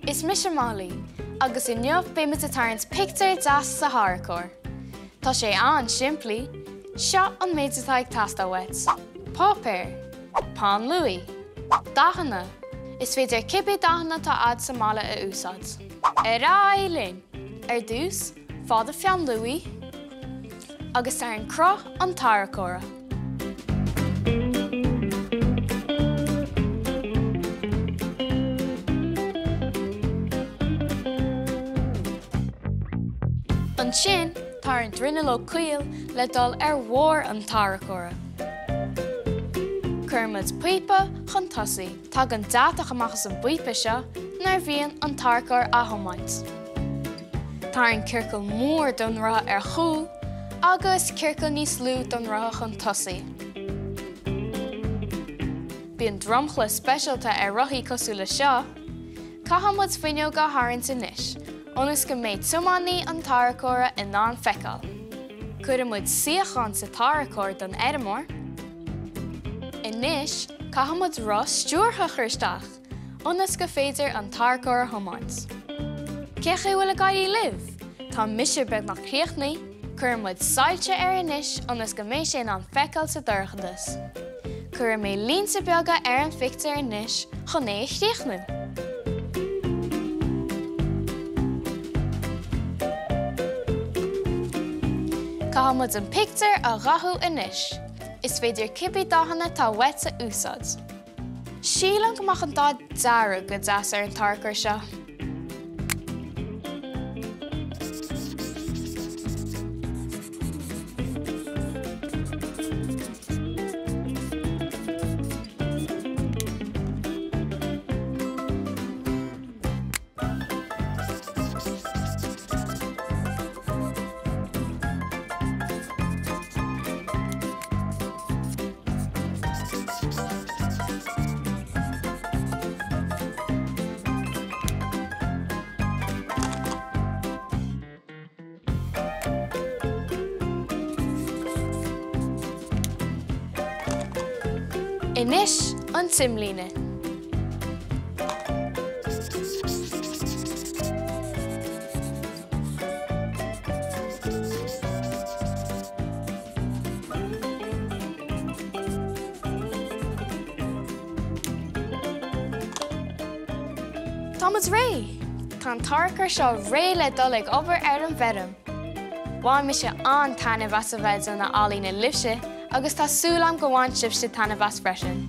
Is mise Molly, agus inniu beidh muid ag tarraingt pictiúr deas sa tarracóir. Tá sé an-simplí. Seo an méid atá ag teastáil uait. Páipéar. Peann luaidhe. Dathanna. Is féidir cibé dathanna atá a'd sa mbaile a úsáid. Ar aghaidh linn! Ar dtús, faigh do pheann luaidhe agus tarraing cruth an tarracóra. Ansin, tarraing dronuilleog caol le dul ar bharr an tarracóra. Cuireann muid píopa chun tosaigh. Tagann deatach amach as an bpíopa seo nuair a bhíonn an tarracóir á thiomáint. Tarraing ciorcal mór don rotha ar chúl agus ciorcal níos lú don rotha chun tosaigh. Bíonn dromchla speisialta ar rothaí cosúil le seo. Caithfidh muid fuinneoga a tharraingt anois ionas go mbeidh tiománaí an tarracóra in ann feiceáil. Cuireann muid suíochán sa tarracóir don fheirmeoir. Anois caithfidh muid roth stiúrtha a chur isteach. ionas gur féidir an tarracóir a thiomáint. Cé chaoi a bhfuil ag éirí libh? Tá mise beagnach críochnaithe, cuireann muid soilse air anois ionas go mbeidh sé in ann feiceáil sa dorchadas. Cuirfidh mé línte beaga ar an phictiúr anois chun é a chríochnú. Caithfidh muid an pictiúr a dhathú anois. Is féidir cibé dathanna atá uait a úsáid. Sílim go mbeadh an dath dearg go deas ar an tarracóir seo. Anois an t-imlíne. Tá muid réidh! Tá an tarracóir seo réidh le dul ag obair ar an bhfeirm. Bhain mise an-taitneamh as a bheith ag déanamh ealaíne libhse agus tá súil agam go bhain sibhse taitneamh as freisin.